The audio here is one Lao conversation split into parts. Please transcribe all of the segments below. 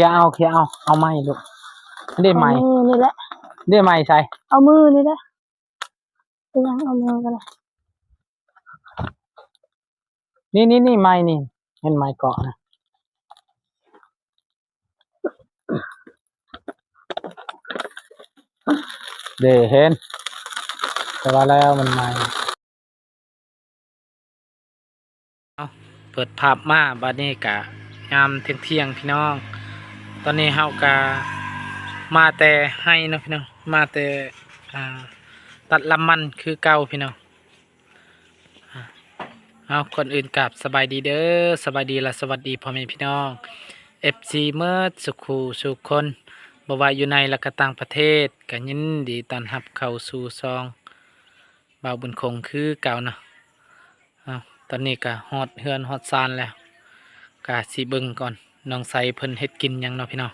ຽເອົາ ເຄຍເອົາ ເອົາໄມ້ລູກ ເດ້ໄມ້ ເອົາມືນີ້ແຫຼະ ເດ້ໄມ້ໃສ ເອົາມືນີ້ແຫຼະ ເປັນຫຍັງ ເອົາມືກໍໄດ້ ນີ້ໆໆ ໄມ້ນີ້ ເຫັນໄມ້ເກາະນະ ເດ້ເຫັນ ແຕ່ວ່າແລ້ວມັນໄມ້. ເອົາ ເປີດພາບມາ ບາດນີ້ກະຍາມທ່ຽງໆ ພີ່ນ້ອງ ຕອນນີ້ເຮົາກະມາແຕ່ໄຮ່ເນາະ ພີ່ນ້ອງ ມາແຕ່ ອ່າ ຕັດລຳມັນຄືເກົ່າ ພີ່ນ້ອງ. ເອົາ ກ່ອນອື່ນກາບສະບາຍດີເດີ ສະບາຍດີ ແລະ ສະຫວັດດີພໍ່ແມ່ພີ່ນ້ອງ ເອັຟຊີ ເໝິດສຸຂູສຸຄົນ ບໍ່ວ່າຢູ່ໃນ ແລະ ກະຕ່າງປະເທດ ກະຍິນດີຕ້ອນຮັບເຂົ້າສູ່ຊ່ອງບ່າວບຸນຄົງຄືເກົ່າເນາະ. ເອົາ ຕອນນີ້ກະຮອດເຮືອນຮອດຊານແລ້ວ ກະຊິເບິ່ງກ່ອນ ນ້ອງໄຊເພິ່ນເຮັດກິນຫຍັງເນາະ ພີ່ນ້ອງ.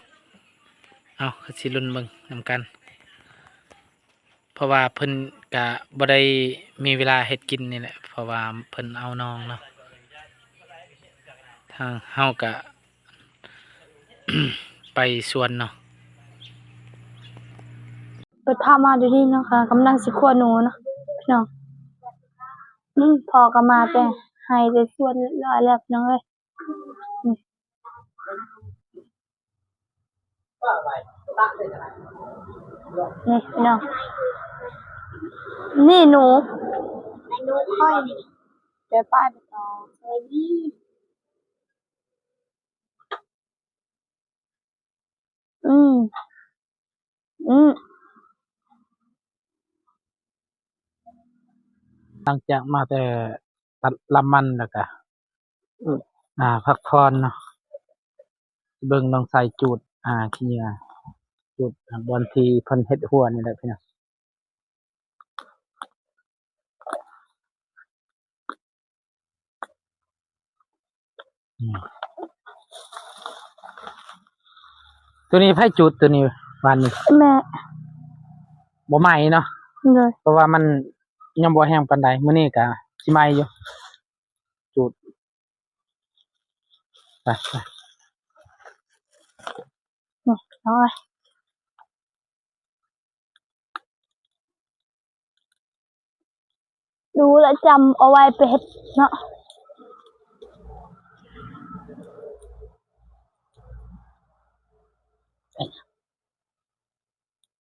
ເອົາ ກະຊິລຸ້ນເບິ່ງນຳກັນ. ເພາະວ່າເພິ່ນກະບໍ່ໄດ້ມີເວລາເຮັດກິນນີ້ແຫຼະ ເພາະວ່າເພິ່ນເອົານ້ອງເນາະ ທາງເຮົາກະ ໄປສວນເນາະ. ເປີດພາບມາດຽວນີ້ເນາະ ກຳລັງຊິຂົ້ວໜູເນາະ ພີ່ນ້ອງ. ອືມ ພໍ່ກໍມາແຕ່ໄຮ່ແຕ່ສວນຮຽບຮ້ອຍແລ້ວ ພີ່ນ້ອງເອີຍ. ນີ້ພີ່ນ້ອງ ນີ້ໜູ ໜູຂ້ອຍນີ້ ໄປປ້າຍໄປຕໍ່ ສະບາຍດີ. ອືມ ອືມ ຫຼັງຈາກມາແຕ່ຕັດລຳມັນແລ້ວກະ ອືມ ອ່າ ພັກຜ່ອນເນາະ ເບິ່ງນ້ອງໄຊຈູດ ອ່າ ຂີ້ເຫຍື້ອ ຈູດ ອ່າ ບ່ອນທີ່ເພິ່ນເຮັດຮົ້ວນີ້ແຫຼະ ພີ່ນ້ອງ. ອືມ ໂຕນີ້ໃຜຈູດ ໂຕນີ້ວານນີ້? ແມ່. ບໍ່ໄໝ້ເນາະ? ໂດຍ. ເພາະວ່າມັນຍັງບໍ່ແຫ້ງປານໃດ ມື້ນີ້ກະຊິໄໝ້ຢູ່ ຈູດ ໄປ ໄປ. ໂອ້ຍ ດູແລ້ວຈຳເອົາໄວ້ໄປເຮັດເນາະ.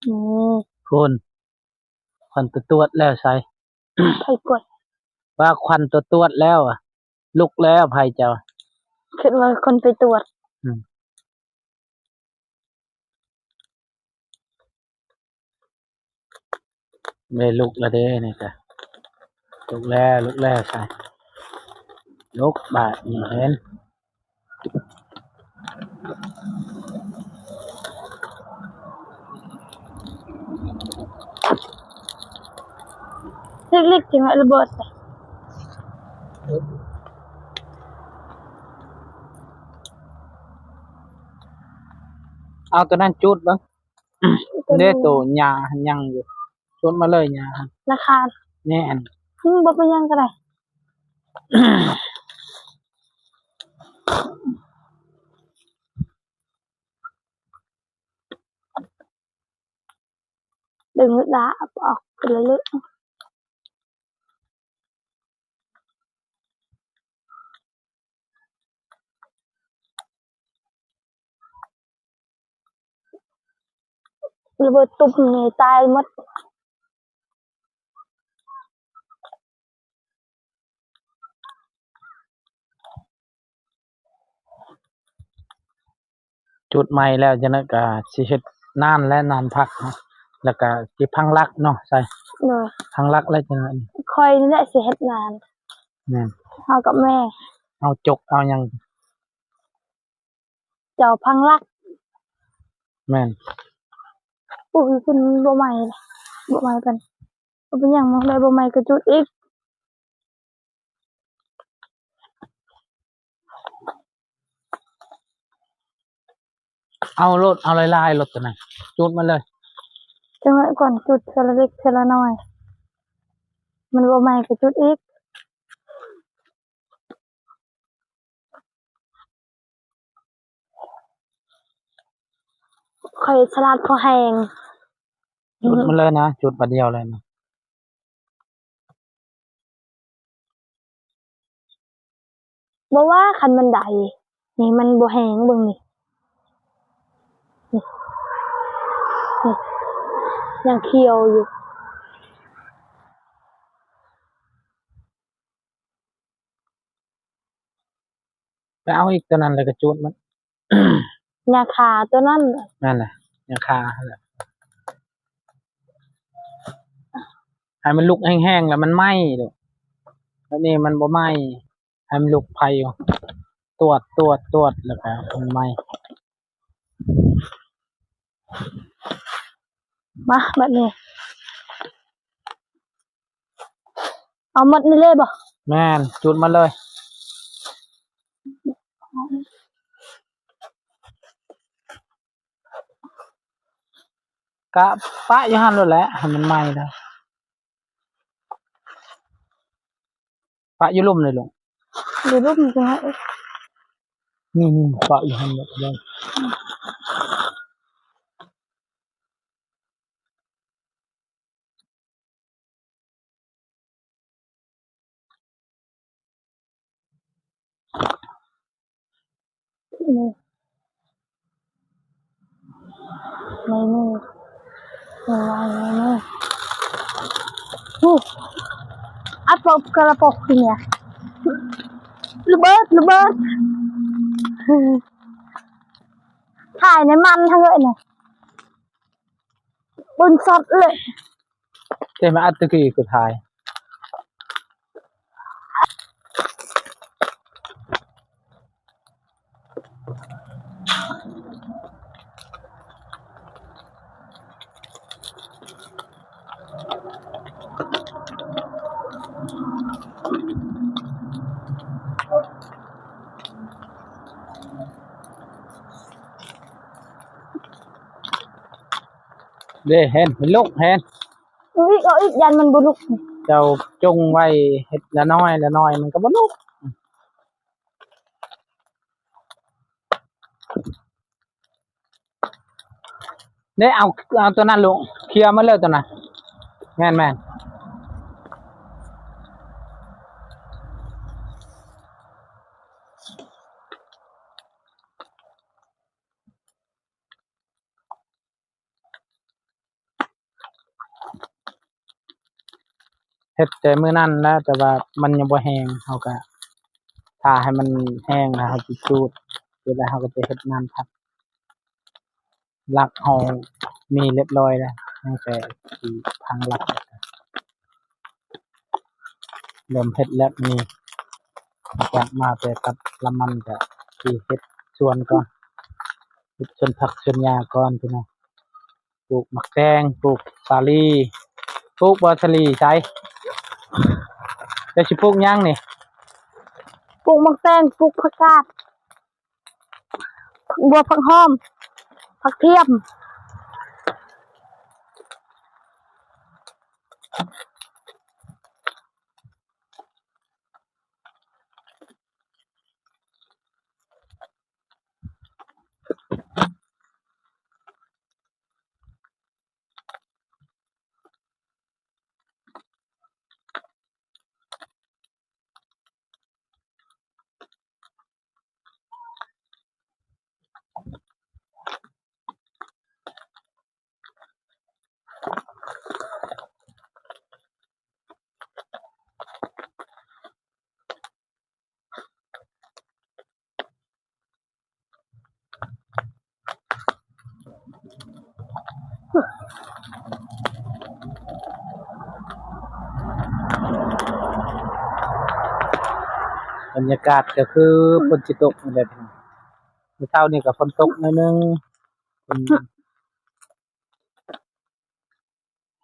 ອືມ ພຸ້ນ ຄວັນຕະຕວດແລ້ວໃສ? ໃຜກວດ? ວ່າຄວັນຕະຕວດແລ້ວ ລຸກແລ້ວ ໃຜເຈົ້າ? ຄິດວ່າຄົນໄປຕວດ. ອືມ ແມ່ລຸກແລ້ວເດ້ນີ້ກະ ລຸກແລ້ວ ລຸກແລ້ວໃສ ລຸກບາດນີ້ເຫັນ ເລັກໆ ທີ່ມັນລະເບີດ. ເອົາໂຕນັ້ນຈູດເບິ່ງ ໂຕນີ້ ເດ້ໂຕຫຍ້າຍັງຢູ່ ຈູດມາເລີຍຫຍ້າ ລະຄານ ແມ່ນ ອືມ ບໍ່ເປັນຫຍັງກໍໄດ້. ດຶງລາອອກເລີຍ ລະເບີດຕຸບນີ້ຕາຍໝົດ. ຈູດໃໝ່ແລ້ວ ຈັ່ງນັ້ນກະຊິເຮັດນານແລະ ນານພັກເນາະ ແລ້ວກະຊິພັງຫຼັກເນາະ ໃສ່ ໂດຍ ພັງຫຼັກແລ້ວຈັ່ງນັ້ນ ຂ້ອຍນີ້ແຫຼະຊິເຮັດນານ ແມ່ນ ເຮົາກັບແມ່ ເອົາຈົກເອົາຫຍັງ ເຈົ້າພັງຫຼັກ ແມ່ນ ໂອ້ຍ ເພິ່ນບໍ່ໄໝ້ ບໍ່ໄໝ້ປານ ບໍ່ເປັນຫຍັງ ມອງໄດ້ບໍ່ໄໝ້ກໍຈຸດອີກ ເອົາໂລດ ເອົາຫຼາຍໆໂລດ ໂຕນັ້ນ ຈູດມາເລີຍ ຈັກໜ້ອຍກ່ອນ ຈຸດເທື່ອລະເລັກເທື່ອລະໜ້ອຍ ມັນບໍ່ໄໝ້ກໍຈຸດອີກ. ຂ້ອຍສະຫຼາດພໍແຮງ. ຈຸດມັນເລີຍນະ, ຈຸດບາດດຽວເລີຍນະ. ບໍ່ວ່າຄັນມັນໄດ້ນີ້ ມັນບໍ່ແຮງ, ເບິ່ງນີ້ ນີ້ ນີ້ ຍັງຂຽວຢູ່. ໄປເອົາອີກຕົວນັ້ນ ແລ້ວກໍຈູດມັນ. ຫຍ້າຄາຕົວນັ້ນ. ນັ້ນແຫຼະ ຫຍ້າຄາຫັ້ນແຫຼະ. ໃຫ້ມັນລຸກແຮງໆ ແລ້ວມັນໄໝ້ລູກ. ແບບນີ້ມັນບໍ່ໄໝ້. ໃຫ້ມັນລຸກໄຟຢູ່ ຕວດ ຕວດ ຕວດ ແລ້ວກໍມັນໄໝ້. ມາ ບາດນີ້ ເອົາໝົດນີ້ເລີຍບໍ່? ແມ່ນ, ຈູດໝົດເລີຍ. ກະປະຢູ່ຫັ້ນໂລດແຫຼະ ໃຫ້ມັນໄໝ້ແລ້ວ. ປະຢູ່ລຸ່ມເລີຍລູກ. ຢູ່ລຸ່ມຈັ່ງໃດ? ນີ້ໆ ປະຢູ່ຫັ້ນໂລດເລີຍ. ນີ້ ໃນນີ້ ໃນນີ້ ນີ້ ອັດປົບກະລະປົກທີ່ເນີ້ຍ ລະເບີດ ລະເບີດ ຖ່າຍໃນມັນທັງເລີຍນະ. ເບິ່ງຊັດເລີຍ. ເຕັມອັດຕະກີ້ຄືຖ່າຍ. ເດ້ ເຫັນ ເຫັນລຸກ ເຫັນ ເອົາອີກ ເອົາອີກ ຢ້ານມັນບໍ່ລຸກ. ເຈົ້າຈົ່ງໄວ້ເຮັດລະນ້ອຍ ລະນ້ອຍມັນກໍບໍ່ລຸກ. ເດ້ ເອົາ ເອົາຕົວນັ້ນລົງ ເຄຍໝົດເລີຍຕົວນັ້ນ. ແມ່ນໆ. ເຮັດແຕ່ມື້ນັ້ນແຫຼະ ແຕ່ວ່າມັນຍັງບໍ່ແຫ້ງ ເຮົາກະຖ້າໃຫ້ມັນແຫ້ງແລ້ວເຮົາຊິຈູດ ແລ້ວເຮົາກະຈະເຮັດນ້ຳພັດ. ຫຼັກເຮົາມີລຽບຮ້ອຍແລ້ວ ຍັງແຕ່ຊິພັງຫຼັກ. ເລີ່ມເຮັດແລ້ວນີ້ ຈະມາແຕ່ຕັດລະມັນ ກະຊິເຮັດສວນກ່ອນ ເຮັດສວນຜັກສວນຫຍ້າກ່ອນພີ່ນ້ອງ. ປູກໝາກແຕງ ປູກສາລີ ປູກບໍ່ສາລີ ໃສ ເຈົ້າຊິປູກຫຍັງນີ້? ປູກໝາກແຕງ ປູກຜັກກາດ ຜັກບົວ ຜັກຫອມ ຜັກທຽມ. ບັນຍາກາດກະຄືຝົນຊິຕົກນີ້ແຫຼະ ພີ່ນ້ອງ. ມື້ເຊົ້ານີ້ກະຝົນຕົກໜ້ອຍໜຶ່ງ.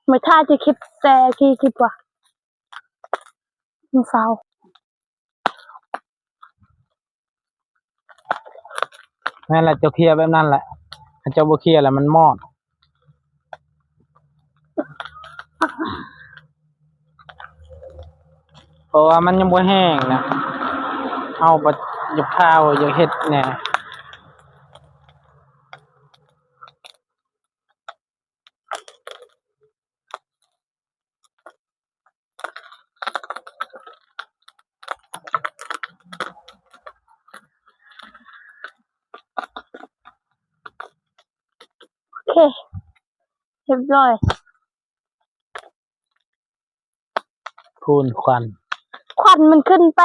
ແມ່ຄ້າຈະເກັບແຕ່ກີ້ ຄິດວ່າມື້ເຊົ້າ. ແມ່ນລະ ເຈົ້າເຄຍແບບນັ້ນແຫຼະ ຄັນເຈົ້າບໍ່ເຄຍລະມັນມອດ. ເພາະວ່າມັນຍັງບໍ່ແຫ້ງນະ ເຮົາບໍ່ຢາກພາວ ຢາກເຮັດແດ່. ຮຽບຮ້ອຍ. ພູນຄວັນ ຄວັນມັນຂຶ້ນໄປ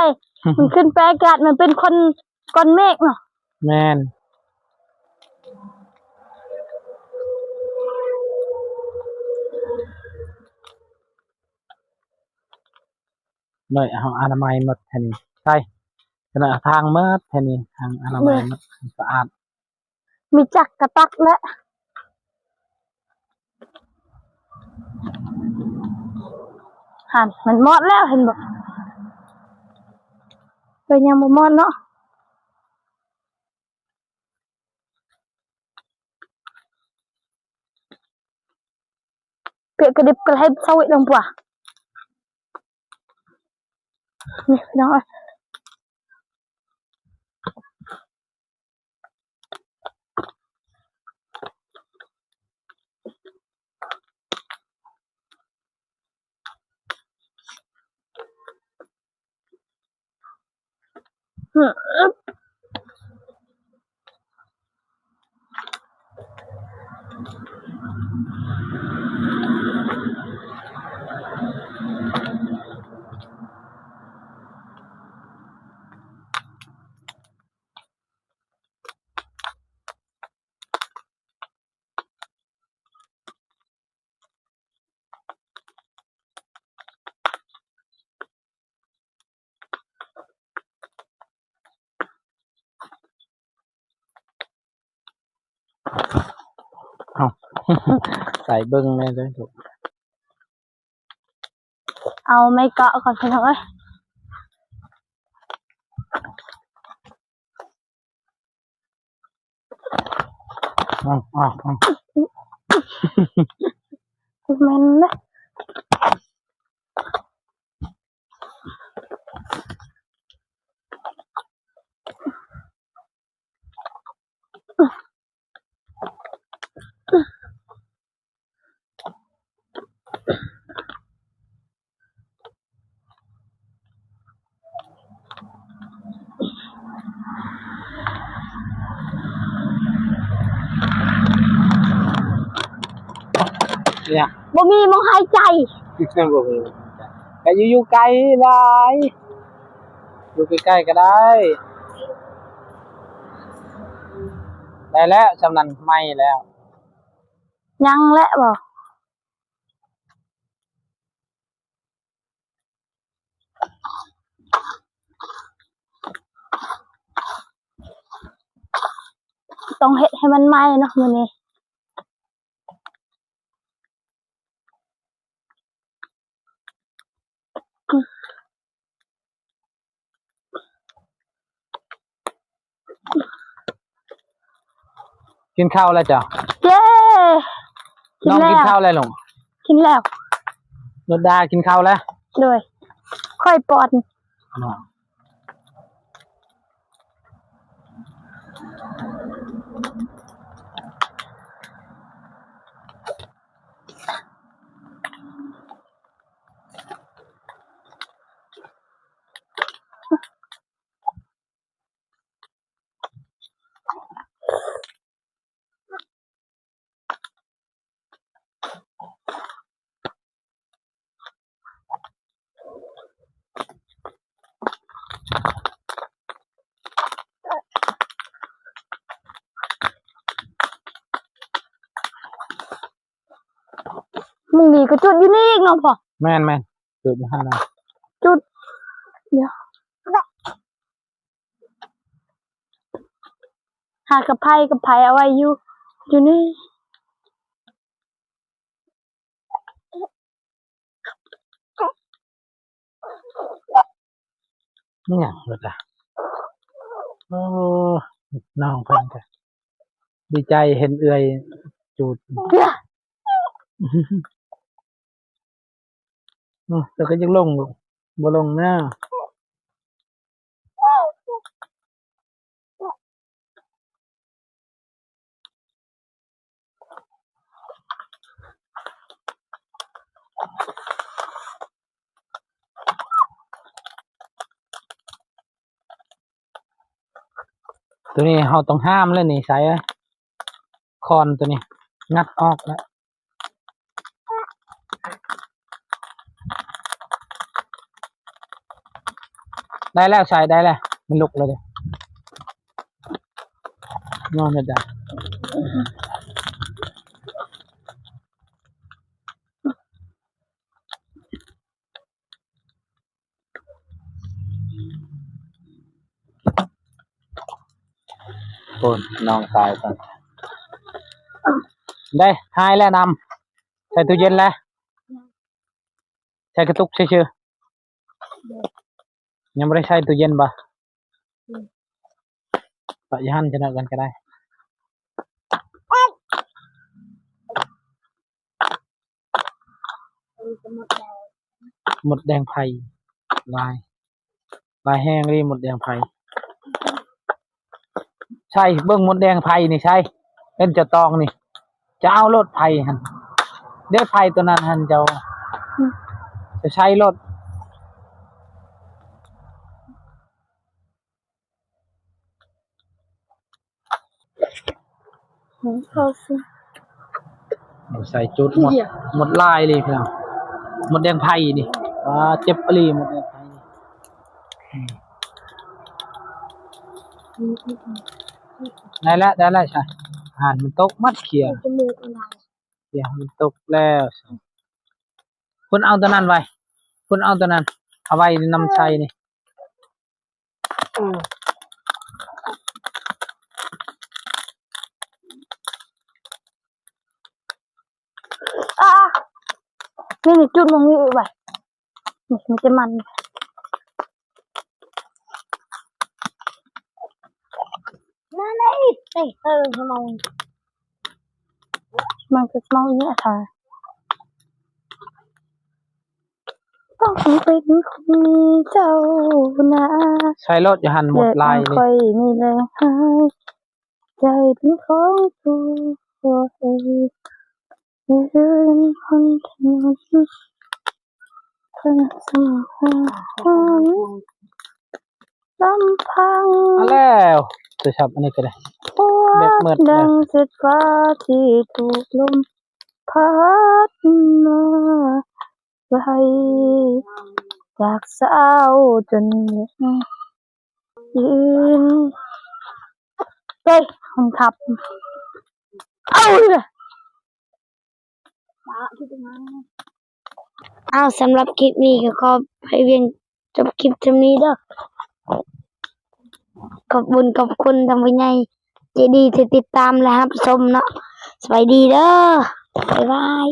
ມັນຂຶ້ນໄປອາກາດ ມັນເປັນຄວັນ ກ້ອນເມກເນາະ. ແມ່ນ. ໜ້ອຍເຮົາອະນາໄມໝົດແທ້ນີ້ ໃຊ່ ຂະໜາດທາງໝົດແທ້ນີ້ ທາງອະນາໄມໝົດ ສະອາດ. ມີຈັກກະຕັກແຫຼະ ຫັ້ນ ມັນມອດແລ້ວ ເຫັນບໍ່? ເອີ ຍັງບໍ່ມອດເນາະ. ເປະກະດິບກະໄລເຊົາເວດລົງກວ່າ ນີ້ພີ່ນ້ອງເອີຍ. ເອົາ ໃສ່ເບິ່ງແດ່ເດີລູກ. ເອົາໄມ້ເກາະກ່ອນ ພີ່ນ້ອງເອີຍ. ອ້າວ ອ້າວ ອ້າວ ແມ່ນເດ້. ເນຍ ບໍ່ມີໝ່ອງຫາຍໃຈ ບໍ່ມີໝ່ອງຫາຍໃຈ ກະຢູ່ ຢູ່ໄກຫຼາຍ ຢູ່ໃກ້ໆກະໄດ້ ໄດ້ແລ້ວ ຊ່ຳນັ້ນໃໝ່ແລ້ວ ຍັງແຫຼະບໍ່? ຕ້ອງເຮັດໃຫ້ມັນໃໝ່ເນາະມື້ນີ້. ກິນເຂົ້າແລ້ວເຈົ້າ? ເຢ້ ກິນແລ້ວ. ນ້ອງກິນເຂົ້າແລ້ວລູກ? ກິນແລ້ວ. ນຸດດາກິນເຂົ້າແລ້ວ? ໂດຍ ຂ້ອຍປ້ອນ. ມື້ນີ້ກະຈຸດຢູ່ນີ້ອີກເນາະພໍ່? ແມ່ນໆ ຈຸດຢູ່ຫັ້ນນະ ຈຸດ ດຽວ ຫາກະໄພ ກະໄພເອົາໄວ້ຢູ່ ຢູ່ນີ້. ອີຫຍັງລະກະ ໂອ້ ນ້ອງເພິ່ນກະດີໃຈເຫັນເອື້ອຍຈູດ ເອີ ແຕ່ກະຢາກລົງ ບໍ່ລົງນະ. ໂຕນີ້ເຮົາຕ້ອງຫ້າມແລ້ວນີ້ ໃສ່ ຄ້ອນໂຕນີ້ ງັດອອກແລ້ວ. ໄດ້ແລ້ວ ໃສ່ໄດ້ແລ້ວ ມັນລຸກແລ້ວເດ້ ນອນແລ້ວຈ້ະ. ໂອ້ຍ ນ້ອງຊາຍເພິ່ນ ໄດ້ ຫາຍແລ້ວນ້ຳ ໃສ່ຕູ້ເຢັນແລ້ວ ໃສ່ກະຕຸກຊື່ໆ ຍັງບໍ່ໄດ້ໃສ່ຕູ້ເຢັນບໍ່? ອືມ ປະຢູ່ຫັ້ນຈັກໜ້ອຍກ່ອນກໍໄດ້. ມົດແດງໄຟ ຫຼາຍ ຫຼາຍແຮງເລີຍມົດແດງໄຟ. ໃສ່ເບິ່ງມົດແດງໄຟນີ້ ໃສ່ເປັນເຈົ້າຕອງນີ້ ຈະເອົາໂລດໄຟຫັ້ນ ເດ້ໄຟຕົວນັ້ນຫັ້ນ ເຈົ້າ ອືມ ຈະໃສ່ໂລດ. ອືມ ເອົາໃສ່ຈູດໝົດ ໝົດຫຼາຍເລີຍພີ່ນ້ອງ ມົດແດງໄຟນີ້ ອ່າ ເຈັບອີ່ຫຼີ ມົດແດງໄຟນີ້. ອືມ ອືມ ອືມ ໄດ້ແລ້ວ ໄດ້ແລ້ວຊະ ອາຫານມັນຕົກໝົດ ເຂ້ຍ ເຂົ້າຈະມີກອັນໃດ ເຂ້ຍມັນຕົກແລ້ວຊະ. ພຸ້ນເອົາຕົວນັ້ນໄວ້ ພຸ້ນເອົາຕົວນັ້ນ ເອົາໄວ້ນຳໃສ່ນີ້. ອືມ ອາ ນີ້ ນີ້ ຈຸດໝ່ອງນີ້ໄວ້ ນີ້ ມີແຕ່ມັນ ມາເລີຍ ເອີ ເອີ ເຮົາມາ ມັນຄືເມົາອີ່ຫຍັງ ຖ້າຕ້ອງເປັນຂອງເຈົ້ານະ ໃສ່ໂລດຢູ່ຫັ້ນ ໝົດຫຼາຍເລີຍ ຂ້ອຍນີ້ແຫຼະຫາຍໃຈເປັນຂອງຜູ້ໃດ ຢືນຄົນຖະໜົນ ເພິ່ນສຳຄັນ ລຳພັງ ມາແລ້ວ ໂທລະສັບອັນນີ້ກໍໄດ້ ພວກ ແບດໝົດແລ້ວ ດັ່ງເສດຟ້າທີ່ຖືກລົມພັດມາໄກ ຈາກເຊົ້າຈົນແລງ ເອີ ຄົນຂັບ ເອົາເລີຍ. ອ້າວ ສຳລັບຄລິບນີ້ກໍຂໍໃຫ້ພຽງຈົບຄລິບສ່ຳນີ້ເດີ້. ຂອບບຸນຂອບຄຸນທາງຜູ້ໃຫຍ່ໃຈດີທີ່ຕິດຕາມ ແລະ ຮັບຊົມເນາະ. ສະບາຍດີເດີ້. ບາຍບາຍ.